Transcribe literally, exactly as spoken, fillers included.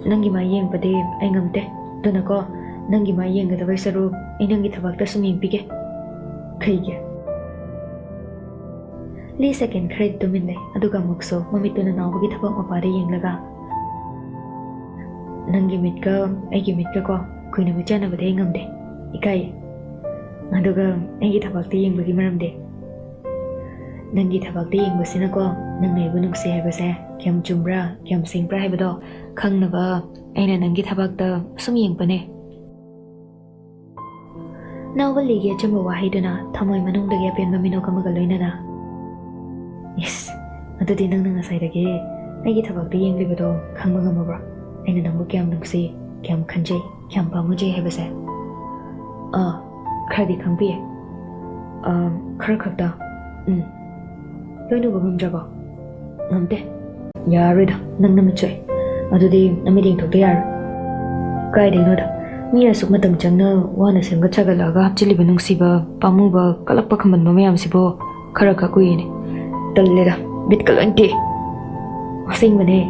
ꯅꯪꯒꯤ ꯃꯥꯏ ꯌꯦꯡꯕꯗꯤ ꯑꯩ ꯉꯝꯗꯦ꯫ ꯑꯗꯨꯅꯀꯣ, ꯅꯪꯒꯤ ꯃꯥꯏ ꯌꯦꯡꯒꯗꯕꯩ ꯁꯔꯨꯛ ꯑꯩ ꯅꯪꯒꯤ ꯊꯕꯥꯛꯇ ꯁꯨꯝ ꯌꯦꯡꯕꯤꯒꯦ꯫ ꯀꯩꯒꯤ? ꯂꯤ ꯁꯦꯀꯦꯟ ꯈꯔꯗꯤ ꯇꯨꯃꯤꯟ ꯂꯩ, ꯑꯗꯨꯒ ꯑꯃꯨꯛꯁꯨ ꯃꯃꯤꯠꯇꯨꯅ ꯅꯥꯎꯕꯒꯤ ꯊꯕꯛ ꯃꯄꯥꯗ ꯌꯦꯡꯂꯒ, "ꯅꯪꯒꯤ ꯃꯤꯠꯀ ꯑꯩꯒꯤ ꯃꯤꯠꯀꯀꯣ ꯀꯨꯏꯅ ꯃꯤꯠꯆꯥꯟꯅꯕꯗꯤ ꯑꯩ ꯉꯝꯗꯦ, ꯏꯀꯥꯏꯌꯦ꯫ ꯑꯗꯨꯒ ꯑꯩꯒꯤ ꯊꯕꯥꯛꯇ ꯌꯦꯡꯕꯒꯤ ꯃꯔꯝꯗꯤ? ꯅꯪꯒꯤ ꯊꯕꯥꯛꯇ ꯌꯦꯡꯕꯁꯤꯅꯀꯣ, ꯅꯪꯅ ꯑꯩꯕꯨ ꯅꯨꯡꯁꯤ ꯍꯥꯏꯕꯁꯦ ꯀꯌꯥꯝ ꯆꯨꯝꯕ꯭ꯔꯥ, ꯀꯌꯥꯝ ꯁꯦꯡꯕ꯭ꯔꯥ ꯍꯥꯏꯕꯗꯣ ꯈꯪꯅꯕ ꯑꯩꯅ ꯅꯪꯒꯤ ꯊꯕꯥꯛꯇ ꯁꯨꯝ ꯌꯦꯡꯕꯅꯦ"꯫ ꯅꯥꯎꯕꯜꯂꯤꯒꯤ ꯑꯆꯝꯕ ꯋꯥꯍꯩꯗꯨꯅ ꯊꯃꯣꯏ ꯃꯅꯨꯡꯗꯒꯤ ꯑꯄꯦꯟꯕ ꯃꯤꯅꯣꯛ ꯑꯃꯒ ꯂꯣꯏꯅꯅ, "ꯏꯁ, ꯑꯗꯨꯗꯤ ꯅꯪꯅ ꯉꯁꯥꯏꯗꯒꯤ ꯑꯩꯒꯤ ꯊꯕꯥꯛꯇ ꯌꯦꯡꯂꯤꯕꯗꯣ ꯈꯪꯕ ꯉꯝꯃꯕ꯭ꯔꯣ? ꯑꯩꯅ ꯅꯪꯕꯨ ꯀꯌꯥꯝ ꯅꯨꯡꯁꯤ, ꯀꯌꯥꯝ ꯈꯟꯖꯩ, ꯀꯌꯥꯝ ꯄꯥꯝꯃꯨꯖꯩ ꯍꯥꯏꯕꯁꯦ?" "ꯑꯥ, ꯈꯔꯗꯤ ꯈꯪꯕꯤꯌꯦ꯫ ꯑꯥ, ꯈꯔ ꯈꯛꯇ꯫ ꯎꯝ꯫ ꯂꯣꯏꯅ ꯎꯕ ꯉꯝꯗ꯭ꯔꯕꯣ?" "ꯉꯝꯗꯦ꯫" "ꯌꯥꯔꯣꯏꯗ, ꯅꯪ ꯅꯃꯤꯠ ꯁꯣꯛꯑꯦ꯫ ꯑꯗꯨꯗꯤ ꯅꯃꯤꯠ ꯌꯦꯡꯊꯣꯛꯇ ꯌꯥꯔꯣꯏ꯫" "ꯀꯥꯏꯗꯩꯅꯣꯗ, ꯃꯤ ꯑꯁꯨꯛ ꯃꯇꯝ ꯆꯪꯅ ꯋꯥꯅ ꯁꯦꯝꯒꯠ ꯁꯥꯒꯠꯂꯛꯑꯒ ꯍꯥꯞꯆꯤꯜꯂꯤꯕ ꯅꯨꯡꯁꯤꯕ, ꯄꯥꯝꯃꯨꯕ, ꯀꯜꯂꯛꯄ ꯈꯝꯕꯟꯕ ꯃꯌꯥꯝꯁꯤꯕꯨ ꯈꯔ ꯈꯛ ꯎꯏꯅꯦ꯫ ꯇꯜꯂꯦꯗ, ꯕꯤꯠꯀ ꯂꯣꯏ ꯇꯦꯛ꯫" "ꯑꯁꯦꯡꯕꯅꯦ,